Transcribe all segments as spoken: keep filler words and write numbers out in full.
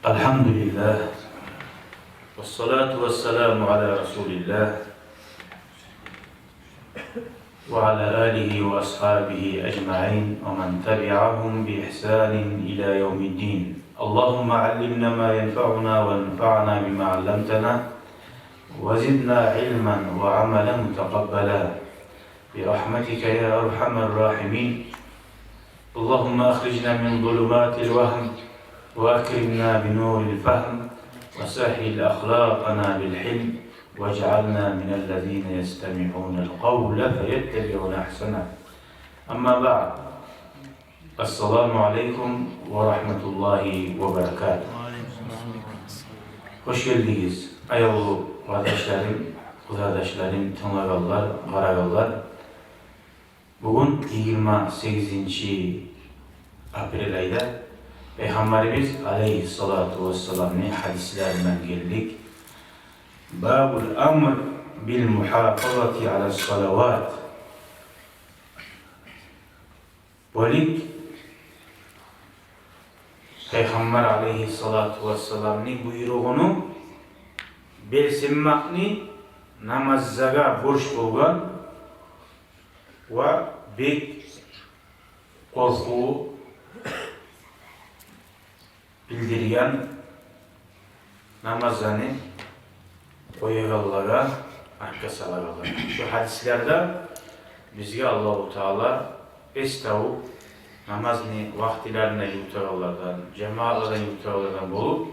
الحمد لله، والصلاة والسلام على رسول الله، وعلى آله وأصحابه أجمعين، ومن تبعهم بإحسان إلى يوم الدين. اللهم علمنا ما ينفعنا، وانفعنا بما علمتنا، وزدنا علما وعملا متقبلا، برحمتك يا أرحم الراحمين. اللهم أخرجنا من ظلمات الوهم، وأكرمنا بنور الفهم، وسهل أخلاقنا بالحلم، واجعلنا من الذين يستمعون القول فيتبعون أحسنه. أما بعد، السلام عليكم ورحمة الله وبركاته. Хош гелдигиз, аявлу къардашларым, къызардашларым, тынглагъанлар, къарагъанлар. Бугюн йигирма сегизинчи апрель айда Пайхаммарыбыз алейгьиссалату вассаламны гьадислеринден гелдик. باب الأمر بالمحافظة على الصلوات. Бёлюк Пайхаммар алейгьиссалату вассаламны буйругъуну белсенмекни намазлагъа борч болгъан ва бек къоркъув билдирген намазланы къоягъанлагъа, артгъа салагъанлагъа. Шу гьадислерде бизге Аллагьу Таала эс тавуп, намазны вакътилеринде юрютегенлерден, жамаатлагъа юрютегенлерден болуп,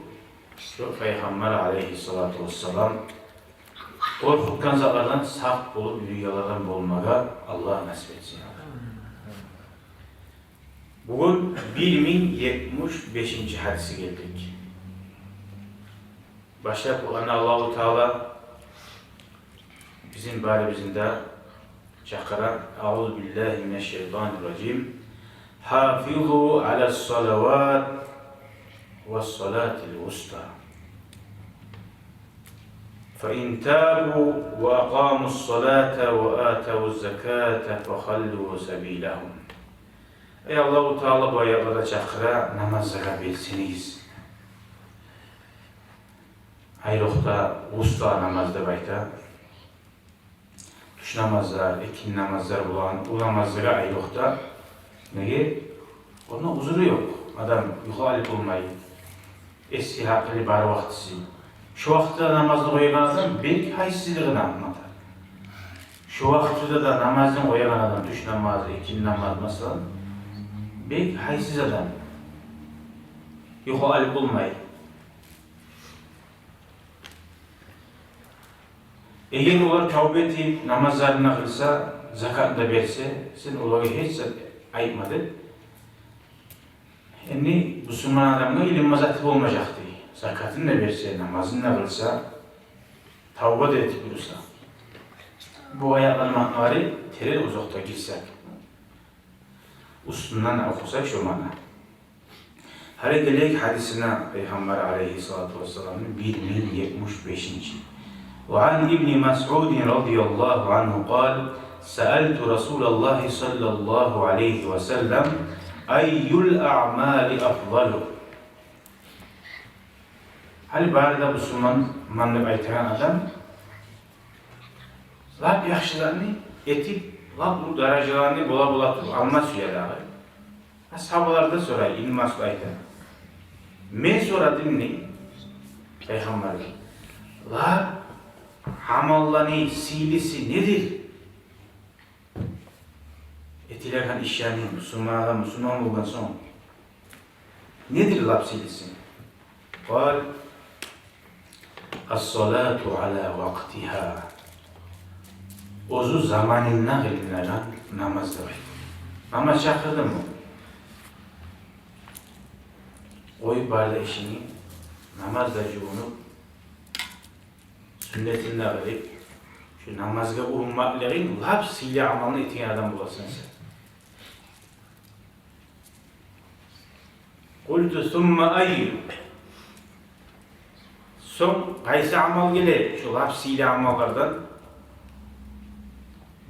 шу Пайхаммар алейгьиссалату вассалам къоркъутгъан затлардан сакъ болуп юрюйгенлерден болмагъа Аллагь насип этсин. Бугюн бир минг етмиш бешинчи гьадисге гелдик. Башлап Къуранда Аллагьу Таала бизин барыбызны да чакъыра: أعوذ بالله من الشيطان الرجيم. حافظوا على الصلوات والصلاة الوسطى. فإن تابوا وأقاموا الصلاة وآتوا الزكاة فخلوا سبيلهم. Эй, Аллагьу Таала бу аятларда чакъыра: намазлагъа белсенигиз. Айрокъда вуста намаз деп айта. Тюш намазлар, экинни намазлар булан, о намазлагъа айрокъда. Неге? Онда узру ёкъ. Адам юхлап болмай. Эсги, гьакъылы бар вакътиси. Шо вакътиде намазны къоягъан адам бек гьайсызлыгъына ангылата. Шо вакътиде де намазны къоягъан адам, тюш намаз, экинни намаз, масала, бек гьайсыз адам. Юхлап болмай. Эгер олар тавба этип, намазларын да къылса, закатын да берсе, сен олагъа гьеч зат айтма деп. Энни бусурман адамгъа илинме заты болмажакъ дей. Закатын да берсе, намазын да къылса, тавба да этип турса. Бу аятланы маъналары терен узакъда гирсек, уьстюнден охусакъ шо маъна. Гьали гелейик гьадисине, Пайхаммар алейгьиссалату вассаламны бир минг етмиш бешинчи. وعن ابن مسعود رضي الله عنه قال: سألت رسول الله صلى الله عليه وسلم: أي الأعمال أفضل؟ Гьали бары да бусурманман деп айтагъан адам лап яхшыланы этип, лап уллу даражаланы бола-бола туруп алма сюе дагъы. Асгьабалар да сорай, Ибн Масъуд айта: «Мен сорадым, – дей, – Пайхаммардан: лап амалланы сыйлысы недир? Этилеген ишлени, мусулман адам мусулман болгъан сонг, недир лап сыйлысы?» قال: الصلاة على وقتها. Оьзю заманында къылынагъан намаз деп айта. Намаз чакъырдымы, къоюп бары да ишинги, намазгъа жувунуп, сюннетин де къылып, шу намазгъа урунмакълыгъынг лап сыйлы амалны этген адам боласан сен. قلت: ثم أي؟ Сонг къайсы амал геле шу лап сыйлы амаллардан?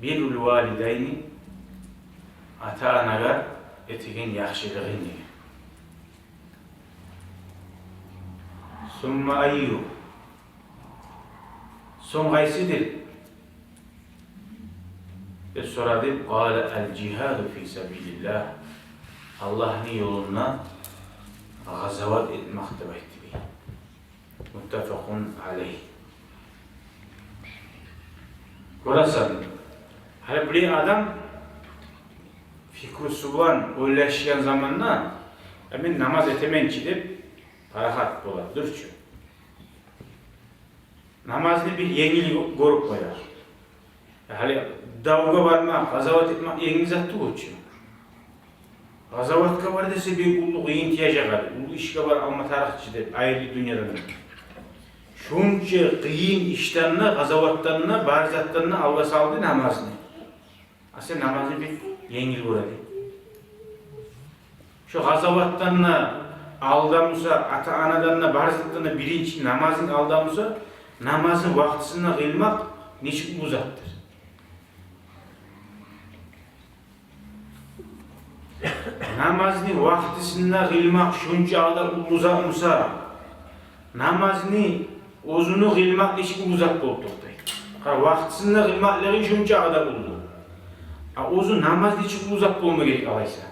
بر الوالدين, ата-анагъа этеген яхшылыгъынг, – деген. Сумма айю? Сонг къайсыдыр? Деп сорады. Къала: ал-жигьаду фи сабилиллагь. Аллагьны ёлунда къазават этмек деп айтды. Муттафакъун алайгь. Гёресен, гьали бир адам фикрусу булан ойлашгъан заманда, э, мен намаз этемен чи деп, парахат бола, дюр чю. Намазны бир енгил гё-, гёрюп къоя. Гьали давгъа бармакъ, къазават этмек енгил зат тюгюл чю. Къазаватгъа бар десе, бир уллу къыйын тиежек гьали. Уллу ишге бар алма тарыкъ чы деп, айрылып дюньядан. Шунча къыйын ишден де, къазаватдан да, бар затдан да алгъа салды намазны. А сен намазны бир енгил гёресен. Шо къазаватдан да алда буса, ата-анадан да, бар затдан да биринчи намазны алда буса, намазны вакътисинде къылмакъ нечик уллу затдыр. Намазны вакътисинде къылмакъ шунча да уллу зат буса, намазны оьзюню къылмакъ нечик уллу зат болуп токътай. Къара, вакътисинде къылмакълыгъынг шунча да уллу. А оьзю намаз нечик уллу зат болма герек алайса.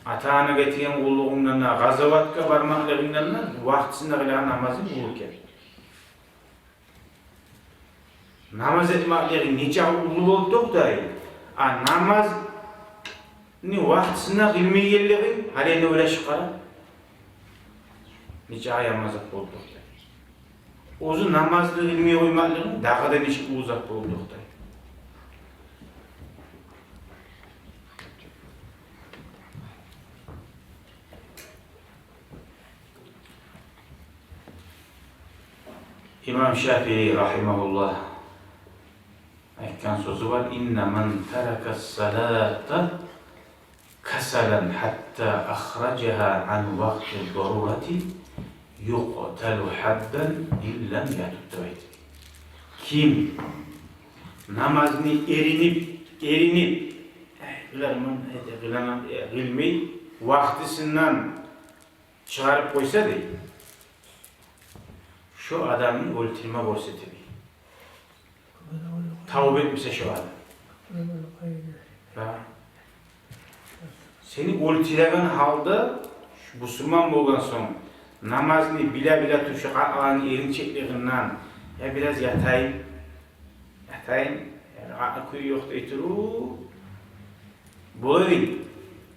Ата-анагъа этеген къуллугъунгдан да, къазаватгъа бармакълыгъынгдан да вакътисинде къылагъан намазынг уллу экен. Намаз этмеклигинг нечакъы уллу болуп токътай, а намазны вакътисинде къылмайгъанлыгъынг, гьали энни ойлашып къара. Нечакъы яман зат болуп токътай. Оьзю намазны къылмай къоймакълыгъынг дагъы да нече уллу зат болуп токътай. Имам Шафии рагьимагьуллагь айтгъан сёзю бар: «Инна ман таракас-салата касалан гьатта ахражагьа ан вакъти-д-дарурати юкъталу гьаддан ин лам ятуб», — деп айтды. Ким намазны эринип, эринип, э, къыларман, э, къыламан, э, къылмай, вакътисинден чыгъарып къойса, дей, шо адамны оьлтюрме гёрсете, дей. Тавба этмесе шо адам. Гьа. Сени оьлтюреген гьалда, шу бусурман болгъан сонг, намазны биле-биле туруп, шо къа-, къалгъан эринчеклигинден, я бираз ятайым, ятайым, я, а, кюй ёкъ дей туруп, бола дей,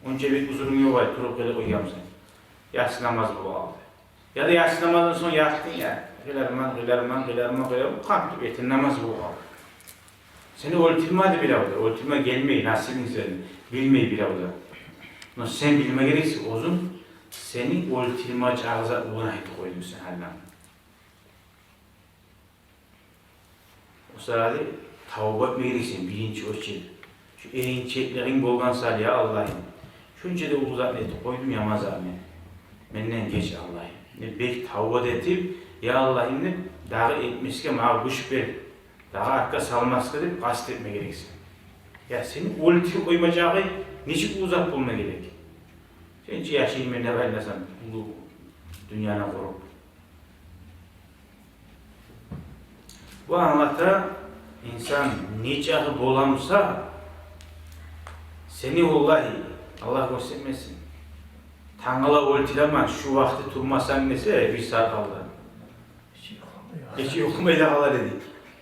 онча бек узурунг ёкъ ай, туруп къылып къойгъанмысан. Яссы намаз болуп къалды. Я да яссы намаздан сонг ятдынг, я, къыларман, къыларман, къыларман, къыларман, къамтып этин намаз болуп къалды. Сени оьлтюрмеди бирев де, оьлтюрме гелмей, насибинг сени билмей бирев де. Но сен билме герексен оьзюнг, сени оьлтюрме чакъы зат уллу гюнагь этип къойдунг сен гьалинден. О саялы тавба этме герексен биринчи очередь. Шу эринчеклигинг болгъан саялы, я Аллагьым, шунча да уллу затны этип къойдум, яман затны. Менден геч, Аллагьым. Деп бек тавба да этип, я Аллагьым деп, дагъы этмесге магъа гюч бер, дагъы артгъа салмасгъа деп къаст этме герексен. Я сени оьлтюрюп къойма чакъы нечик уллу зат болма герек. Сен чи яшайман деп айланасан, уллу дюньяны къуруп. Бу англата, инсан нечакъы боламыса, сени, валлагьи, Аллагь гёрсетмесин, тангала оьлтюремен, шу вакъти турмасанг десе, бир сагьат алда, гече юхлай да къала эди.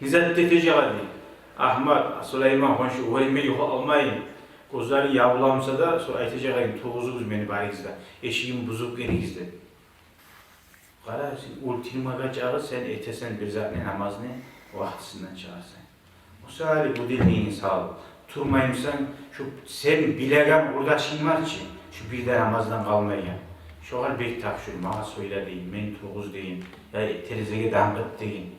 Не зат этежек эди? Агьмат, Сулайман, хоншу, вай, мен юхлай алмайман. Гёзлери ябуламыса да, сонг айтажакъ эдим: «Тургъузугъуз мени барыгъыз да, эшигимни бузуп гелигиз», — деп. Къара, сен оьлтюрмеге чакъы сен этесен бир затны, намазны вакътисинден чыгъарсанг. О саялы будильнигинг сал, турмаймысан, шу сен билеген къурдашынг бар чы, шу бир де намаздан къалмайгъан, шогъар бек тапшур, магъа сёйле дейин, мени тургъуз дейин, я терезеге дангъыт дейин.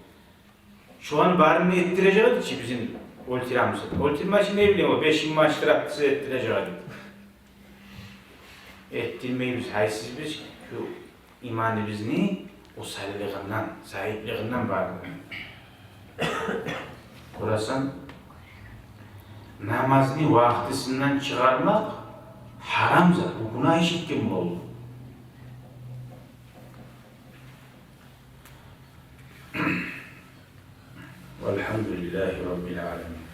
Шоланы барын этдирежек эди чи бизин оьлтюремисе. Оьлтюрмеси не билейим, о бешинчи маштырап сиз этдирежек эди. Этдирмейбиз, гьайсызбыз, шу иманыбызны осаллыгъындан, заиплигъинден бары. Гёресен, намазны вакътисинден чыгъармакъ гьарам зат, бу гюнагь иш этген болду. والحمد لله رب العالمين.